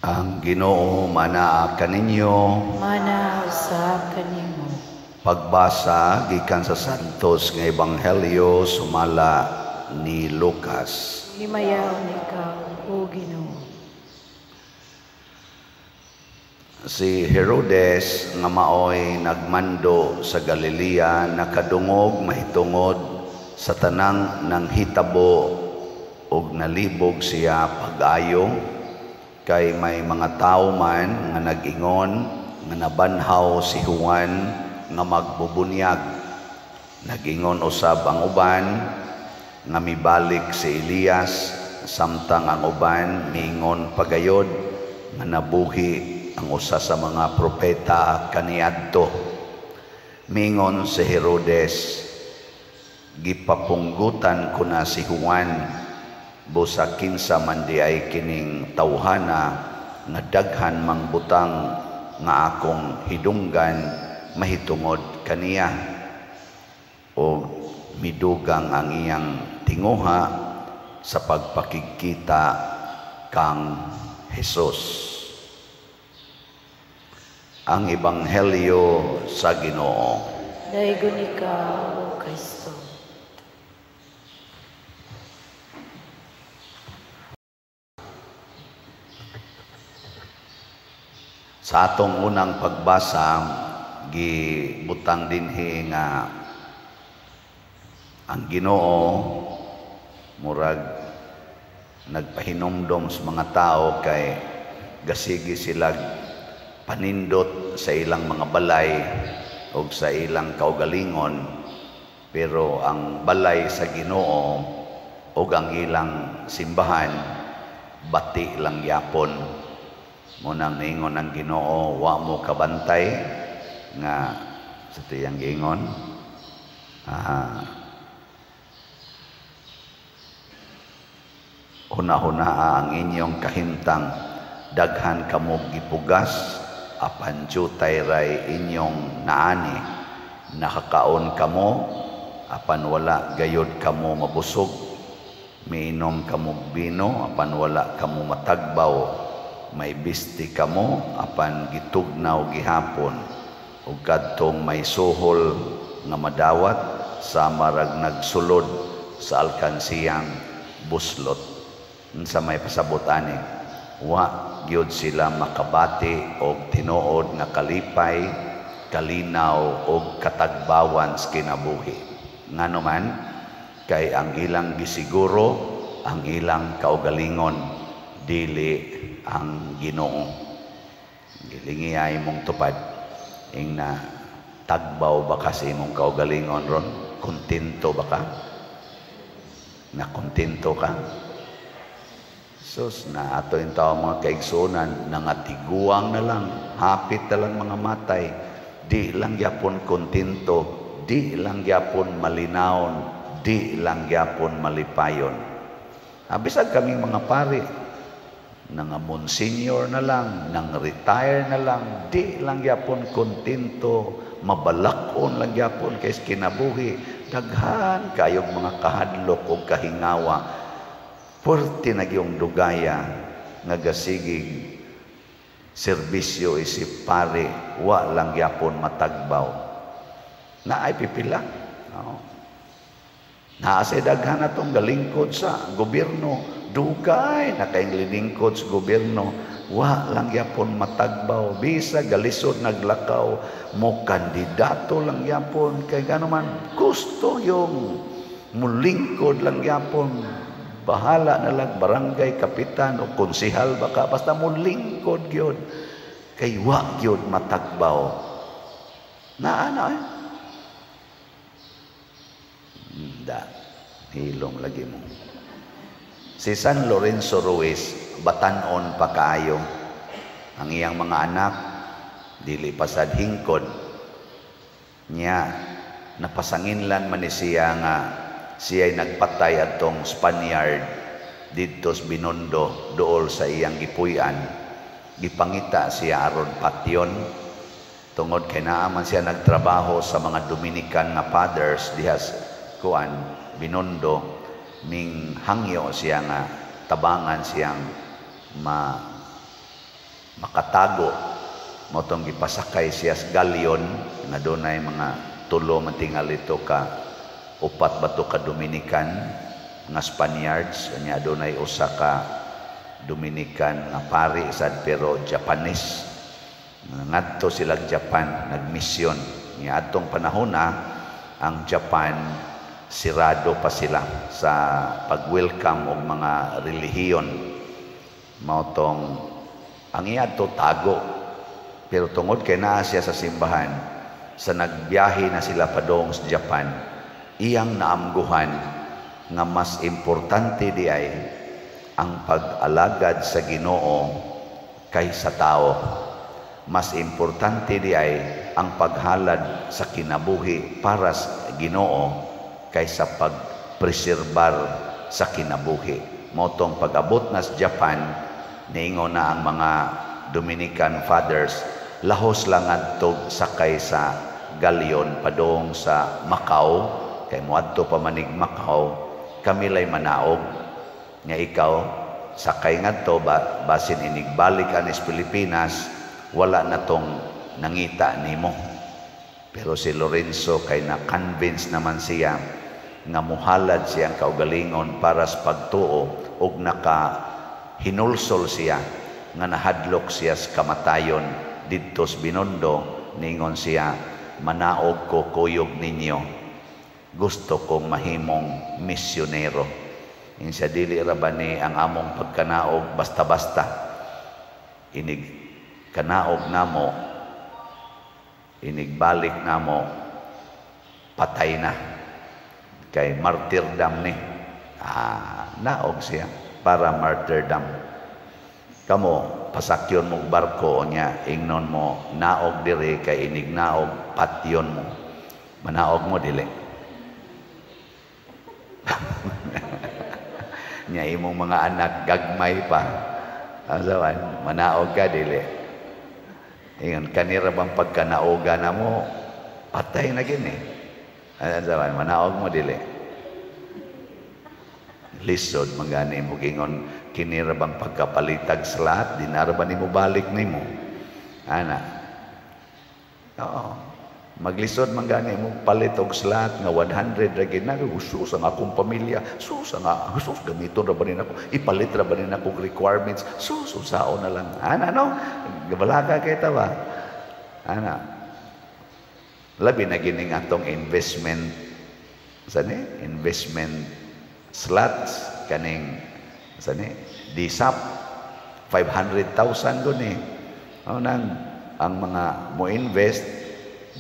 Ang Ginoo manaa kaninyo. Mana usab kanimo. Pagbasa gikan sa Santos nga Ebanghelyo sumala ni Lucas. Himayaon ikaw, o Ginoo. Si Herodes nga maoy nagmando sa Galilea nakadungog mahitungod sa tanang nanghitabo ug nalibog siya pag-ayo kay may mga tawo man nga nag-ingon nga nabanhaw si Juan nga magbubunyag. Nag-ingon usab ang uban nga mibalik si Elias, samtang ang uban miingon pagayod nga nabuhi ang usa sa mga propeta kaniadto. Miingon si Herodes, gipapunggutan ko na si Juan, busa kinsa man di ay kining tawhana nga daghan mang butang nga akong hidunggan mahitungod kaniya. O midugang ang iyang tinguha sa pagpakigkita kang Hesus. Ang Ebanghelyo sa Ginoo. Daygon ikaw, O Kristo. Sa atong unang pagbasa, gibutang dinhi nga ang Ginoo murag nagpahinumdom sa mga tao kay gasigi sila panindot sa ilang mga balay o sa ilang kaugalingon, pero ang balay sa Ginoo o ang ilang simbahan bati lang yapon. Munang niingon ang Ginoo, wa mo kabantay nga sa tiyang giingon, huna-hunaa ang inyong kahimtang, daghan kamo gipugas apan jutay ray inyong naani, nakakaon kamo apan wala gayod kamo mabusog, miinom kamo bino apan wala kamo matagbaw, may bisti kamo apan gitugnaw gihapon, ug kadtong may suhol nga madawat sa marag nagsulod sa alkansiyang buslot. Unsa may pasabot ani? Wa gyud sila makabati og tinuod nga kalipay, kalinaw og katagbawan sa kinabuhi. Ngano man kay ang ilang gisiguro ang ilang kaugalingon, dili ang Ginoo. Gilingi ay mong tupad ing na tagbaw ba kasi imong kaugalingon ron? Kontento ba ka? Na kontento ka? Sus, na ato yung tao mga kaigsunan, nangatiguang na lang, hapit na lang mga matay, di lang gyapon kontento, di lang gyapon malinawon, di lang gyapon malipayon. Bisag kaming mga pari, nang monsignor na lang, nang retire na lang, di lang gyapon kontento, mabalakon lang gyapon kay kinabuhi, daghan kayog mga kahadlok og kahingawa. Puwerte na gyung dugaya nga gasigig serbisyo isip pare, wa lang gyapon matagbaw. Naay pipila. No. Naa say daghan atong galingkod sa gobyerno, dugay na kayong lingkod sa gobyerno, wa lang gyapon matagbaw, bisa galisod naglakaw, mo kandidato lang gyapon kay gano man gusto yung mulingkod lang gyapon. Bahala na lang barangay kapitan o konsihal baka, basta mulingkod gyud kay wa gyud matagbaw. Naa na eh. Da, hilom lagi mo. Si San Lorenzo Ruiz, batan-on pa kaayo. Ang iyang mga anak dili pa sad hingkod. Nya napasanginlan man ni siya nga siya'y nagpatay atong Spaniard didto sa Binondo duol sa iyang gipuy-an. Gipangita siya aron patyon tungod kay naa man siya nagtrabaho sa mga Dominican nga fathers diha sa kuan Binondo. Ning hangyo siya nga tabangan siyang ma Makatago. Mao tong gipasakay siya sa galyon nga dunay mga tulo man tingali to ka, upat ba to ka Dominican nga Spaniards. Kanya adunay usa ka Dominican nga pari sad pero Japanese. Ngadto sila Japan, nagmisyon. Nya adtong panahon na ang Japan, sirado pa sila sa pag-welcome og mga relihiyon. Mao tong ang iadto tago. Pero tungod kay naa siya sa simbahan, sa nagbiyahe na sila padong sa Japan, iyang naamguhan nga mas importante di ay ang pag-alagad sa Ginoo kaysa tao. Mas importante di ay ang paghalad sa kinabuhi para sa Ginoo kaysa pagpreserbar sa kinabuhi. Mao tong pag-abot na sa Japan, niingon na ang mga Dominican Fathers, lahos lang adto sakay sa galyon padung sa Macau, kay moadto pa manig Macau, kami lay manaog. Nga ikaw, sakay ngadto ba, basin inigbalik anis Pilipinas, wala na tong nangita nimo. Pero si Lorenzo, kay na-convince naman siya nga muhalad siyang kaugalingon para sa pagtuo ug naka hinulsol siya nga nahadlok siya sa kamatayon didto sa Binondo, ningon siya, "Manaog ko kuyog ninyo. Gusto kong mahimong misyonero." Insa, dili ra ba ni ang among pagkanaog basta-basta? Inig kanaog namo, inigbalik namo, patay na, kay martyrdom ni. Ah, naog siya para martyrdom. Kamo, pasakyon mo barko niya, ingnon mo naog diri, kay inig naog, patyon mo. Manaog mo, dili? Nya imong mga anak gagmay pa. Asawan, manaog ka, dili? Ingon, kanira bang pagkanaoga na mo, patay na gini. Asawan, manaog mo, dili? Lisod mangani mo gingon, kinira bang pagkapalitag sa lahat, dinara ba nimo balik nimo? Ana. Oo. Maglisod man gani mo palit og slot nga 100 ra gid na, sus, ang akong pamilya, sus, ang sus, gamiton ra ba ni nako, ipalit ra ba ni nako requirements, sus, usaon na lang. Ana, no? Gabalaka kay ta ba? Ana. Labi na gining atong investment sa ni investment slots, kaning sa ni DSAP, 500,000 gud ni. O nang ang mga mo invest,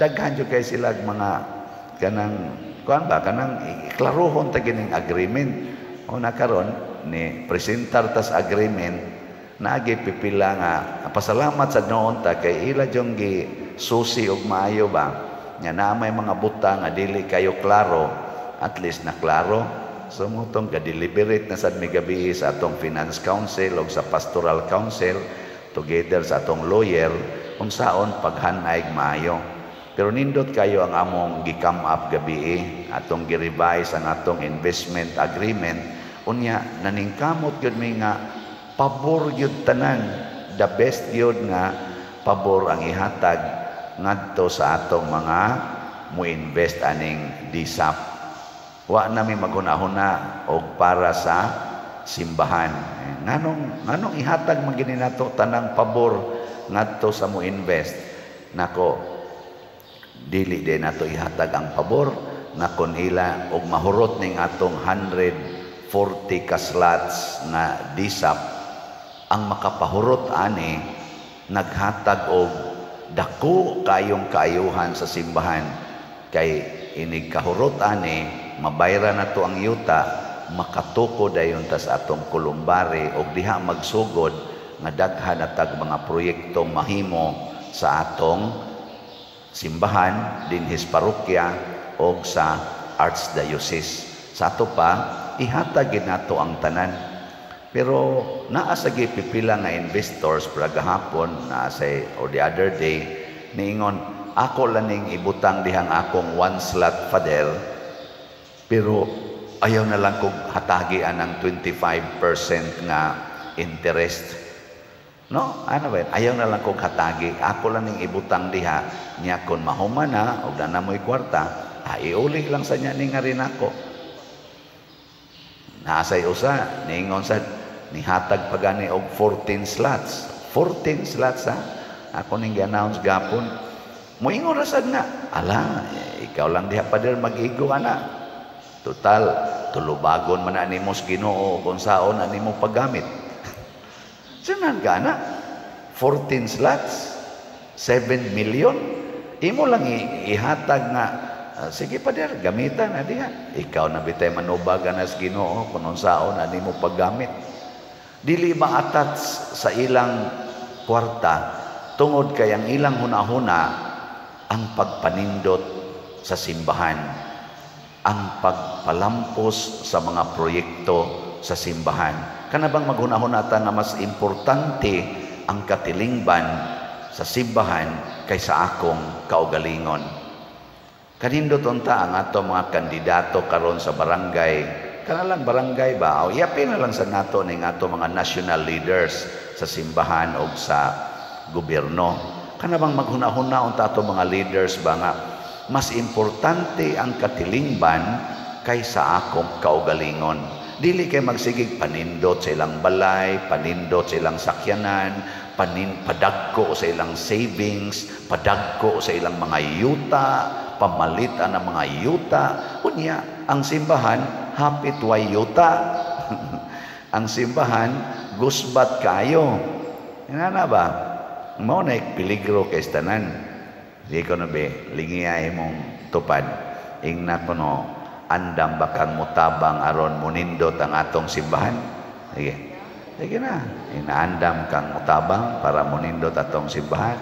daghan jud kay sila mga kanang kuan ba, kanang klarohon ta gining agreement. O na karon ni presentar tas agreement, naagi pipila nga pasalamat sa noon ta kay ila jung gi susi og maayo ba, nga na may mga butang nga dili kayo klaro, at least na klaro. So mao tong ga-deliberate na sad mi gabi sa atong finance council og sa pastoral council together sa atong lawyer unsaon paghanay maayo. Pero nindot kayo ang among gi-come up gabi, atong gi-revise ang atong investment agreement. Unya naningkamot gyud mi nga pabor gyud tanan, the best gyud nga pabor ang ihatag ngadto sa atong mga mo-invest aning DSAP. Wa na mi maghuna-huna og para sa simbahan. Nganong ihatag man gini nato tanang pabor ngadto sa mo invest? Nako, dili din nato ihatag ang pabor nga kon ila og mahurot ning atong 140 ka slots nga DSAP, ang makapahurot ani naghatag og dako kayong kaayuhan sa simbahan, kay inig kahurot ani, mabayra na to ang yuta, makatuko dayon ta sa atong kolumbari og diha magsugod nga daghan na tag mga proyektong mahimo sa atong simbahan dinhis parokya og sa archdiocese. Sa ato pa, ihatag gid nato ang tanan. Pero naa sa pipila nga investors para gahapon naa say or the other day niingon, "Ako lang ning ibutang dihang akong one slot, Father, pero ayaw na lang kog hatagi ang 25% nga interest." No, ano ba yun? Ayaw na lang kong hatagi. Ako lang ning ibutang diha. Nya kon mahuman na, og na mo'y kwarta, iuli lang sa niya ni nga rin ako. Naasay usa, niingon sa nihatag pa gani og 14 slots. 14 slots ha. Ako ning gi-announce gapon. Moingon ra sad nga, ala, ikaw lang diha, pader, mag-igo ana. Total, tulubagon man na nimo sa Ginoo kung saon na nimo paggamit. Sinan ka na? 14 slots, 7 million. Imo lang ihatag nga, sige pader, gamitan na diha. Ikaw na bitay manubagan na sa Ginoo kung unsaon na nimo paggamit. Dili ma-attach sa ilang kwarta tungod kay ang ilang hunahuna ang pagpanindot sa simbahan, ang pagpalampos sa mga proyekto sa simbahan. Kana bang maghunahuna ta nga mas importante ang katilingban sa simbahan kaysa akong kaugalingon? Kanindot unta ang ato mga kandidato karon sa barangay. Kana lang barangay ba? O yapin na lang sa nato ning ato mga national leaders sa simbahan o sa gobyerno. Kana bang maghunahuna unta ato mga leaders ba nga mas importante ang katilingban kaysa akong kaugalingon? Dili kay magsigig panindot sa ilang balay, panindot sa ilang sakyanan, padagko sa ilang savings, padagko sa ilang mga yuta, pamalitan ang mga yuta. Unya, ang simbahan, hapit way yuta. Ang simbahan, gusbat kayo. Nga na ba? Mao na peligro kay tanan. Di ko na be, lingiya imong tupad. Ingna ko no, andam ba kang mutabang aron munindot ang atong simbahan? Sige. Sige na. Inaandam kang mutabang para munindot atong simbahan.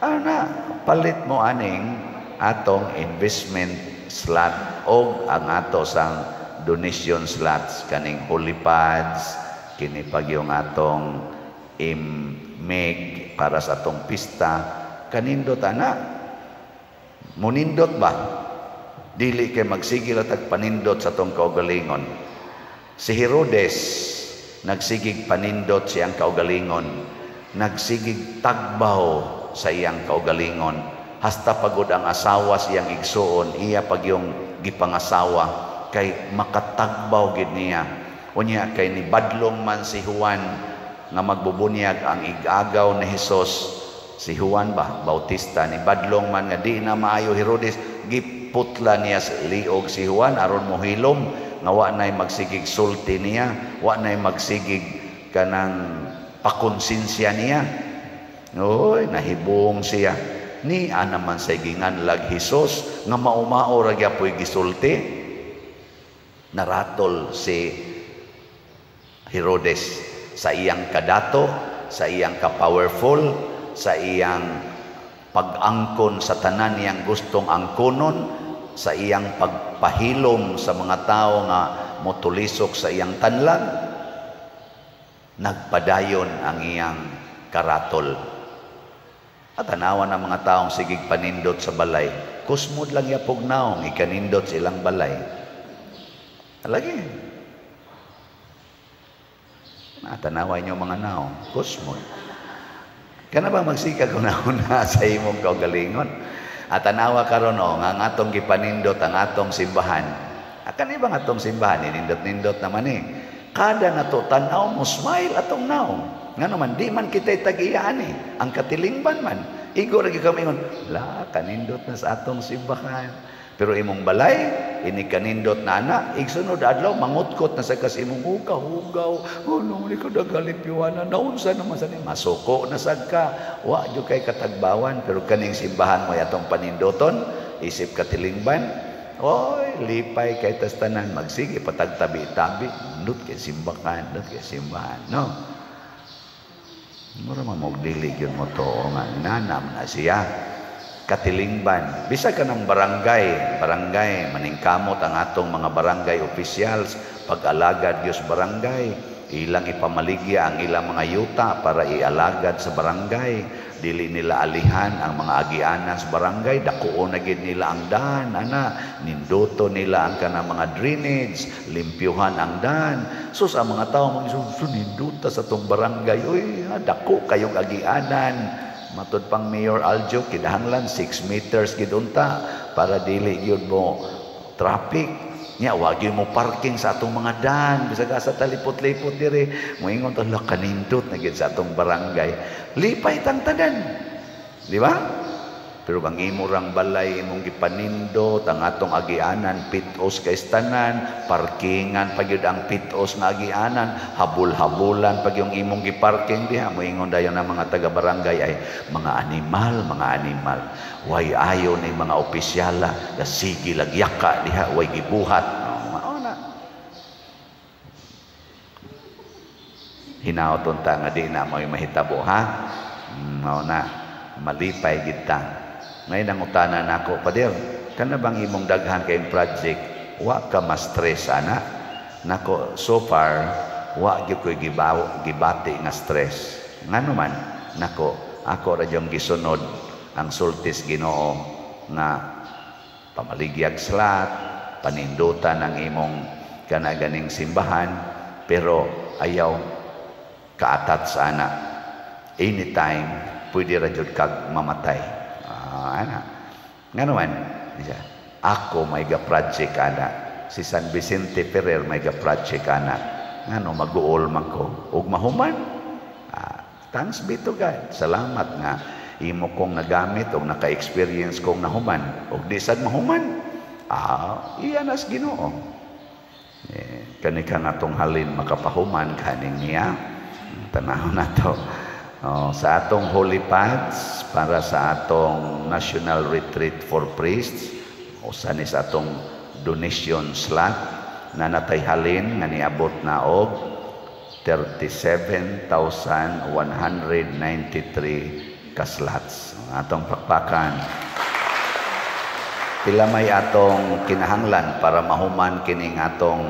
Ano na, palit mo aning atong investment slot o ang ato sang donation slots kaning holy pads, kini pag yung atong imeg para sa atong pista. Kanindot ana, munindot ba? Dili kay magsigil at panindot sa atong kaugalingon. Si Herodes nagsigig panindot siyang kaugalingon, nagsigig tagbaw sa iyang kaugalingon, hasta pagod ang asawa siyang igsuon iya pag yung gipangasawa kay makatagbaw gid niya. Unya kay ni badlong man si Juan nga magbubunyag ang igagaw ni Hesus, si Juan ba Bautista, ni badlong man nga di na maayo Herodes, giputla niya sa liog si Juan aron mohilom nga wa nay magsigig sulti niya, wa nay magsigig kanang pakonsensya niya. Oy, nahibong siya. Ni ana man sa ginganlag Hesus nga maumao ra gyapoy gisulti. Naratol si Herodes sa iyang kadato, sa iyang ka-powerful, sa iyang pag-angkon sa tanan niyang gustong angkonon, sa iyang pagpahilom sa mga tao nga motulisok sa iyang tanlag, nagpadayon ang iyang karatol. At tanawan ang mga taong sigig panindot sa balay, kusmod lang yapog naong ikanindot sa ilang balay. Lagi. Natanawan niyo mga naong, kusmod. Kana ba magsikag una sa imong kaugalingon? At tanawa karon o nga ang atong gipanindot ang atong simbahan. Akan ibang atong simbahan, ninindot-nindot naman eh. Kada nato tan-aw mo smile atong naong. Nga naman, di man kita'y tagiyaan eh. Ang katilingban man. Igo lagi kami ingon, la, kanindot na sa atong simbahan. Pero imong balay, ini kanindot na ana, igsunod adlaw, mangutkot na sa kas imong hugaw, hugaw, oh no, ni ko dagalipyuan naunsa naman sa ni, masuko na sad ka, wa jud kay katagbawan. Pero kaning simbahan mo atong panindoton, isip katilingban, oy, lipay kay tas tanan, magsige, patagtabi-tabi, nindot kay simbahan, nindot kay simbahan, no? Mura man og dili gyud mo to nga nanam na siya. Katilingban. Bisag ka ng barangay, barangay, maningkamot ang atong mga barangay officials, pag-alagad Diyos barangay, Ilang ipamaligya ang ilang mga yuta para ialagad sa barangay. Dili nila alihan ang mga agianan sa barangay, dakuon na gid nila ang daan, ana, ninduto nila ang kanang mga drainage, limpyuhan ang daan. So sa mga tao mga ninduta sa tong barangay, uy, dako kayong agianan. Matud pang Mayor Aljo, kinahanglan 6 meters gid unta para dili gyud mo traffic. Nya wa gyud mo parking sa atong mga daan, bisag asa talipot-lipot dire. Moingon ta, "La, kanindot na gid sa atong barangay." Lipay tang tanan. Di ba? Pero kang imo rang balay imong gipanindot, ang atong agianan pitos kay tanan, parkingan pa gyud ang pitos nga agianan, habol-habulan pag yung imong giparking diha, moingon dayon ang mga taga-barangay ay mga animal, mga animal. Way ayo ni mga opisyala, sige lagyaka diha, way gibuhat. Oh, mao na. Hinaot unta nga di na mo'y mahitabo, ha? Mao na, malipay gid ta. Ngayon ang utana nako, Pader, kana bang imong daghan kayong project, wa ka ma-stress, ana? Nako, so far, wa gyud ko'y gibati nga stress. Ngano man, nako, ako ra gyud gisunod ang sultis Ginoo nga pamaligyag slat, panindutan ang imong kanaganing simbahan, pero ayaw kaatat sa ana. Anytime, pwede ra jud kag mamatay. Ana. Ngano man, ako may ga-project ana. Si San Vicente Ferrer may ga-project ana. Ngano mag-uol man ko ug mahuman. Thanks be to God. Salamat nga imo kong nagamit og naka-experience kong nahuman. Og di sad mahuman. Iya nas Ginoo. Kani ka nga tong halin makapahuman kaning niya. Tanaw na to. Oh, sa atong Holy Pads para sa atong National Retreat for Priests, usa ni sa atong donation slot na natay halin nga niabot na og 37,193 ka slots. Atong pakpakan. Pila may atong kinahanglan para mahuman kining atong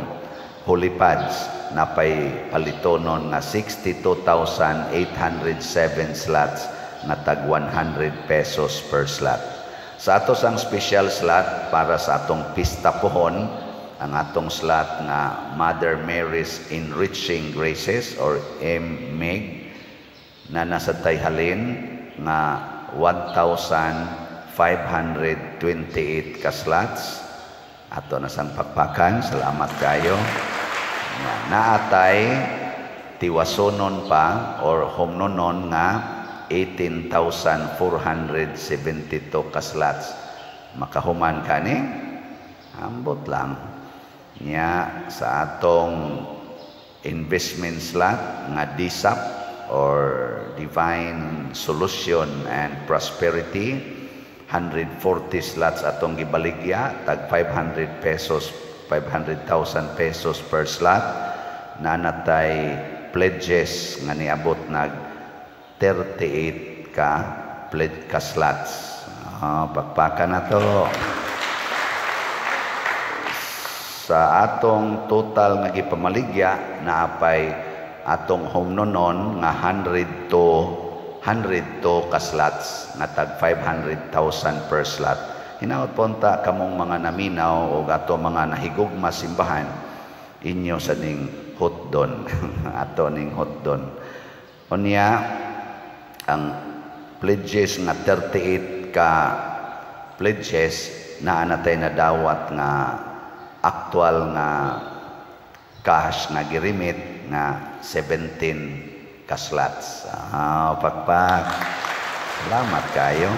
Holy Pads? Napay palitonon nga 62,807 slots nga tag 100 pesos per slot. Sa atos ang special slot para sa atong pista pohon, ang atong slot nga Mother Mary's Enriching Graces or MMEG na nasa tayhalin nga 1,528 ka slots. Ato na sang pakpakan, salamat kayo. Naatay tiwasonon pa or homnonon nga 18,472 ka slots. Makahuman kani? Ambot lang. Nya sa atong investment slot nga DSAP or Divine Solution and Prosperity, 140 slots atong gibaligya tag 500 pesos, 500,000 pesos per slot. Nanatay pledges nga niabot nag 38 ka pledge ka slots. Pakpakan na to. Sa atong total nga gipamaligya naapay atong homnonon nga 102 ka slots nga tag 500,000 per slot. Hinaot punta kamong mga naminaw o ato mga nahigugma simbahan inyo sa ning hotdon. Ato ning hotdon. Unya ang pledges nga 38 ka pledges na anatay na dawat nga aktual nga cash nga girimit nga 17 ka slots. Pakpak. Salamat kayo.